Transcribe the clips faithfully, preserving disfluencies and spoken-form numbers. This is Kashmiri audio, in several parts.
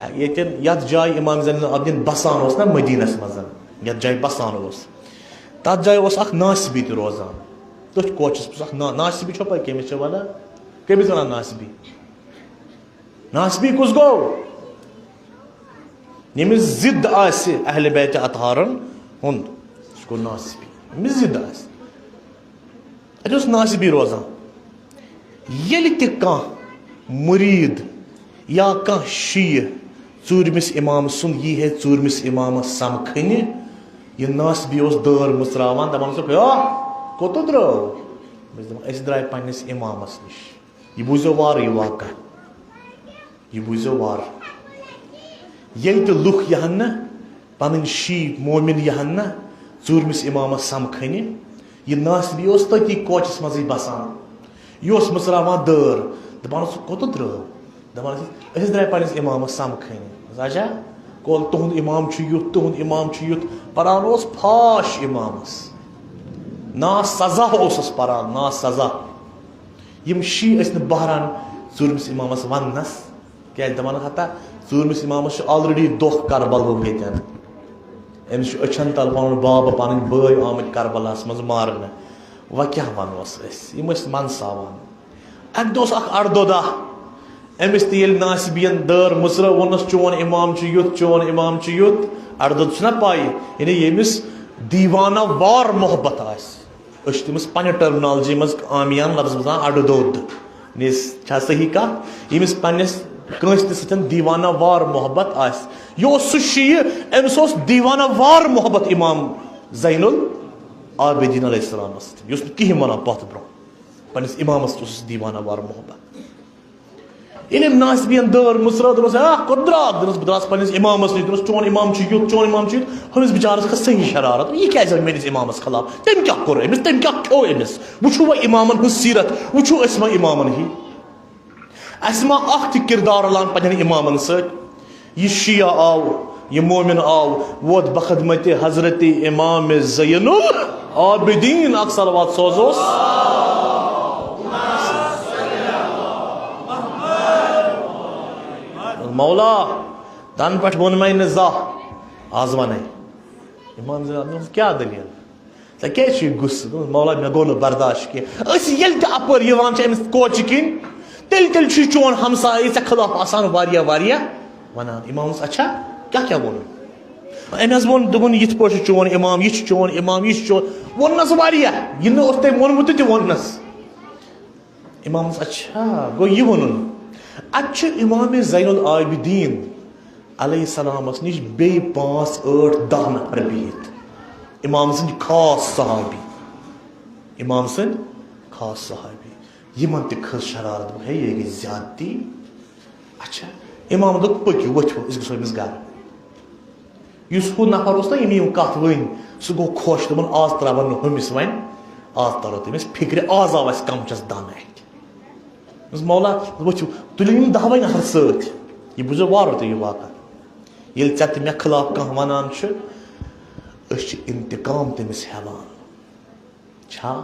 ییٚتٮ۪ن، یَتھ جایہِ امام زین العابدین بسان اوس نا مدینس منٛز، یَتھ جایہِ بسان اوس، تَتھ جایہِ اوس اکھ ناصبی تہِ روزان۔ تٔتھۍ کوچس پٮ۪ٹھ اکھ نا-، ناصبی چھو پاے کٔمِس چھِ وَنان؟ کٔمِس وَنان ناصبی؟ ناصبی کُس گوٚو؟ ییٚمِس ضد آسہِ اہل بیت اطہارن ہُنٛد، سُہ گوٚو ناصبی۔ ییٚمِس ضد آسہِ۔ اَتہِ اوس ناصبی روزان۔ ییٚلہِ تہِ کانٛہہ مُریٖد یا کانٛہہ شیعہ ژوٗرمِس اِمام سُنٛد یی ہے ژوٗرمِس اِمامَس سَمکھٕنہِ، یہِ ناصبی اوس دٲر مٕژراوان، دَپان اوسُکھ، "ہے، کوٚت درٛاو؟" بہٕ چھُس دَپان، "أسۍ درٛاے پنٛنِس اِمامَس نِش۔" یہِ بوٗزیو وارٕ یہِ واقعہ۔ یہِ بوٗزیو وارٕ۔ ییٚلہِ تہِ لُکھ یِہَن نہٕ، پَنٕنۍ شی مومِن یِہَن نہٕ ژوٗرمِس اِمامَس سَمکھٕنہِ، یہِ ناصبی اوس تٔتی کوچَس منٛزٕے بَسان۔ یہِ اوس مٕژراوان دٲر، دَپان اوس، "کوٚت درٛاو؟" دَپان ٲسِس، "أسۍ درٛاے پنٛنِس اِمامَس سَمکھٕنہِ۔" اچھا، کول تُہُنٛد اِمام چھُ یُتھ، تُہُنٛد اِمام چھُ یُتھ۔ پَران اوس فاش اِمامَس۔ نا سزا اوسُس پَران، نا سزا۔ یِم شی ٲسۍ نہٕ بہران ژوٗرمِس اِمامَس وَننَس، کیٛازِ دَپان ہَتا، ژوٗرمِس اِمامَس چھُ already دۄہ کربلہُک ییٚتٮ۪ن۔ أمِس چھُ أچھَن تَل پَنُن باب، پَنٕنۍ بٲے آمٕتۍ کربلاہَس منٛز مارنہٕ۔ وۄنۍ کیٛاہ وَنوس أسۍ؟ یِم ٲسۍ منٛدساوان۔ اَکہِ دۄہ اوس اَکھ اَڑدۄدا، أمِس تہِ ییٚلہِ ناصبیَن دٲر مٕژرٲو، ووٚننَس، "چون اِمام چھُ یُتھ، چون اِمام چھُ یُتھ۔" اَڑدۄد چھُنہ پَے، یعنی ییٚمِس دیوانہ وار محبت آسہِ۔ أسۍ چھِ تٔمِس پننہِ terminology منٛز عامیان لفظ وَنان اَڑٕ دوٚد۔ نیس چھا صحیح کَتھ؟ ییٚمِس پننِس کٲنٛسہِ تہِ سۭتۍ دیوانہ وار محبت آسہِ۔ یہِ اوس سُہ شیعہ، أمِس اوس دیوانہ وار محبت امام زین العابدین علیہ السلامس سۭتۍ۔ یہِ اوس نہٕ کِہیٖنۍ وَنان پَتھ برونٛہہ۔ پننِس امامس تہِ اوسُس دیوانہ وار محبت۔ ییٚلہِ أمۍ ناصبین دٲر مٕژرٲو، دوٚپمَس، "آ، کوٚت درٛاکھ؟" دوٚپمَس، "بہٕ درٛاس پنٛنِس اِمامَس نِش۔" دوٚپمَس، "چون اِمام چھُ یُتھ، چون اِمام چھُ یُتھ۔" ہُمِس بِچارَس کھٔژ صحیح شرارت، "یہِ کیٛازِ آو میٛٲنِس اِمامَس خلاف؟ تٔمۍ کیٛاہ کوٚر أمِس؟ تٔمۍ کیٛاہ کھیوٚو أمِس؟ وٕچھِو وۄنۍ اِمامَن ہٕنٛز سیٖرت، وٕچھِو أسۍ ما اِمامَن ہی؟ اَسہِ ما اَکھ تہِ کِردار رَلان پنٛنٮ۪ن اِمامَن سۭتۍ؟" یہِ شیعہ آو، یہِ مومن آو، ووت بخدمت حضرت امام زین العابدین، اکھ صلوات سوزوس۔ مولا، تَنہٕ پٮ۪ٹھ ووٚن مےٚ نہٕ زانٛہہ، آز وَنَے۔ امام زین العابدین، کیٛاہ دٔلیٖل؟ ژےٚ کیٛازِ چھُے غصہٕ؟ دوٚپمَس، "مولا، مےٚ گوٚو نہٕ برداشت کینٛہہ۔ أسۍ ییٚلہِ تہِ اَپٲرۍ یِوان چھِ أمِس کوچہِ کِنۍ، تیٚلہِ، تیٚلہِ چھُے چون ہمسایہِ ژےٚ خلاف آسان واریاہ، واریاہ وَنان۔" اِمامَس، "اچھا، کیٛاہ، کیٛاہ ووٚنُن؟" أمۍ حظ ووٚن، دوٚپُن، "یِتھ پٲٹھۍ چھُ چون اِمام، یہِ چھُ چون اِمام، یہِ چھُ چون۔" ووٚننَس واریاہ، یہِ نہٕ اوس تٔمۍ ووٚنمُت تہِ، تہِ ووٚننَس۔ اِمامَس، اچھا، گوٚو یہِ ووٚنُن۔ اَتہِ چھُ اِمام زین العابدین علیہ السلامَس نِش بیٚیہِ پانٛژھ، ٲٹھ، دَہ نفر بِہِتھ۔ اِمام سٕنٛدۍ خاص صحابی۔ اِمام سٕنٛدۍ خاص صحابی۔ یِمَن تہِ کھٔژ شرارت، دوٚپُکھ، "ہے، یہِ گٔے زیادتی۔" اچھا، اِمام دوٚپ، "پٔکِو، ؤتھِو، أسۍ گژھو أمِس گرٕ۔" یُس ہُہ نفر اوس نا، ییٚمۍ یِم کَتھ ؤنۍ، سُہ گوٚو خۄش، دوٚپُن، "آز ترٛاوَن نہٕ ہُمِس وۄنۍ، آز تَرو تٔمِس فِکرِ، آز آو اَسہِ کَمچَس دَم اَتھِ۔" دوٚپمَس، "مولا، ؤتھِو، تُلِو یِم دَہ وَے نفر سۭتۍ۔" یہِ بوٗزِو وارٕ تُہۍ یہِ واقعہ۔ ییٚلہِ ژےٚ تہٕ مےٚ خلاف کانٛہہ وَنان چھُ، أسۍ چھِ انتقام تٔمِس ہٮ۪وان۔ چھا؟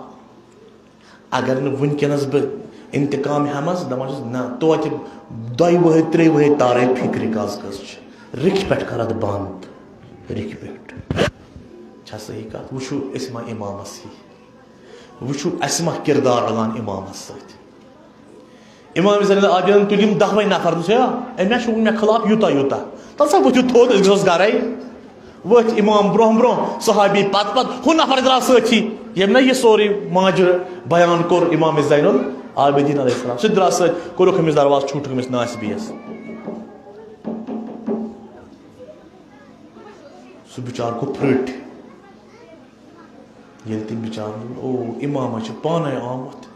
اگر نہٕ وٕنکیٚنَس بہٕ انتقام ہٮ۪مَس، دَپان چھُس، نہ، توتہِ دۄیہِ وٕہٕرۍ، ترٛیٚیہِ وٕہٕرۍ تارَے فِکرِ کَس کَس چھِ۔ رِکھِ پٮ۪ٹھ کَرَتھ بنٛد۔ رِکھِ پٮ۪ٹھ۔ چھا صحیح کَتھ؟ وٕچھِو، أسۍ ما اِمامَس ہی؟ وٕچھِو، اَسہِ ما کِردار رَلان اِمامَس سۭتۍ؟ اِمام زین العابدین تُلۍ یِم دَہ وَے نفر، دوٚپُس، "ہے، أمۍ ہا چھُ ووٚن مےٚ خلاف یوٗتاہ یوٗتاہ۔ تَلہٕ سا ؤتھِو تھوٚد، أسۍ گژھوس گرَے۔" ؤتھۍ اِمام برونٛہہ برونٛہہ، صحابی پتہٕ پتہٕ، ہُہ نفر درٛاو سۭتھی۔ ییٚمۍ نہ یہِ سورُے ماجرٕ بیان کوٚر اِمام زین العابدین علیہ السلام، سُہ تہِ درٛاو سۭتۍ، کوٚرُکھ أمِس دروازٕ، چھوٗٹُکھ أمِس ناصبیَس۔ سُہ بِچار گوٚو پھرٕٹۍ۔ ییٚلہِ تٔمۍ بِچارَن دوٚپ، "او، اِمام ہا چھُ پانَے آمُت،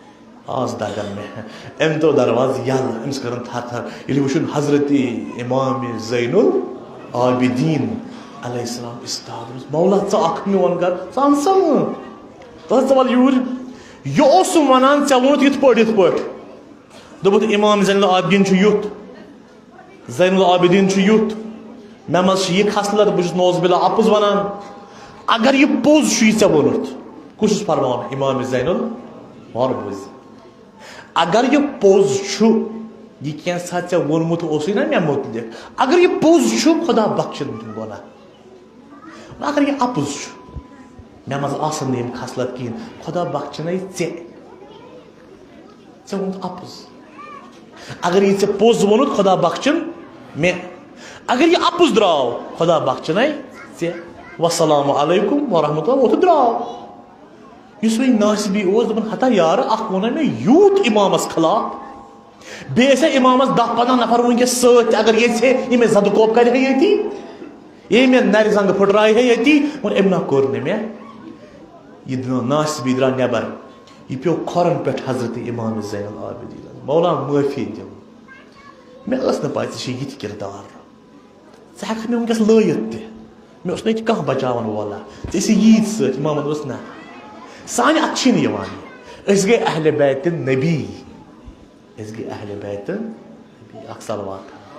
آز دَگَن مےٚ۔" أمۍ ترٛوو دروازٕ یَلہٕ، أمِس کٔرٕن تھَر تھَر۔ ییٚلہِ وٕچھُن حضرت اِمام زین العابدین علیہ السلام استاد، دوٚپمَس، "مولا، ژٕ اَکھ میون گَرٕ، ژٕ اَن سا وۄنۍ۔ تَس ژٕ وَل یوٗرۍ۔" یہِ اوسُم وَنان، "ژےٚ ووٚنُتھ یِتھ پٲٹھۍ، یِتھ پٲٹھۍ۔" دوٚپُتھ، "اِمام زین العابدین چھُ یُتھ۔" زین العابدین چھُ یُتھ، مےٚ منٛز چھِ یہِ خصلت، بہٕ چھُس نعوذ باللہ اَپُز وَنان۔ اگر یہِ پوٚز چھُ یہِ ژےٚ ووٚنُتھ، کُس چھُس فرماوان؟ اِمام زین ال-، وَر بوٗزِ۔ اگر یہِ پوٚز چھُ، یہِ کینٛژھا ژےٚ ووٚنمُت اوسُے نا مےٚ مُتعلِق، اگر یہِ پوٚز چھُ، خۄدا بخشن تِم گۄناہ۔ اگر یہِ اَپُز چھُ، مےٚ منٛز آسن نہٕ یِم خصلت کِہیٖنۍ، خۄدا بخشنَے ژےٚ۔ ژےٚ ووٚنُتھ اَپُز۔ اگر یہِ ژےٚ پوٚز ووٚنُتھ، خۄدا بخشن مےٚ۔ اگر یہِ اَپُز درٛاو، خۄدا بخشنَے ژےٚ۔ والسلام علیکم ورحمۃ اللہ، ووٚتھ درٛاو۔ یُس وۄنۍ ناصبی اوس، دوٚپُن، ہتا یارٕ، اکھ ووٚنُے مےٚ یوٗت اِمامَس خلاف، بیٚیہِ ٲسۍ اِمامَس دَہ پنٛداہ نفر وٕنکیٚس سۭتۍ، تہِ اگر ییٚژھِ ہے، یہِ مےٚ زَدٕ کوپ کَرِ ہے ییٚتی، ییٚمۍ مےٚ نَرِ زنٛگہٕ پھٕٹرایہِ ہے ییٚتی، وۄنۍ أمۍ نا کوٚر نہٕ مےٚ۔ یہِ درٛاو ناصبی درٛاو نٮ۪بر، یہِ پیوٚو کھۄرَن پٮ۪ٹھ حضرت امام زین العابدین، مولا معٲفی دِم، مےٚ ٲس نہٕ پَے ژےٚ چھے یِتھۍ کِردار۔ ژٕ ہٮ۪ککھ مےٚ وٕنکیٚس لٲیِتھ تہِ۔ مےٚ اوس نہٕ ییٚتہِ کانٛہہ بچاوَن وولا۔ ژےٚ ٲسی ییٖتۍ سۭتۍ، محمد اوس نہ۔ سانہِ اَتھٕ چھی نہٕ یِوان یہِ۔ أسۍ گٔے اہلِ بیتِ نبی۔ أسۍ گٔے اہلِ بیتِ نبی۔ اَکھ صلوات۔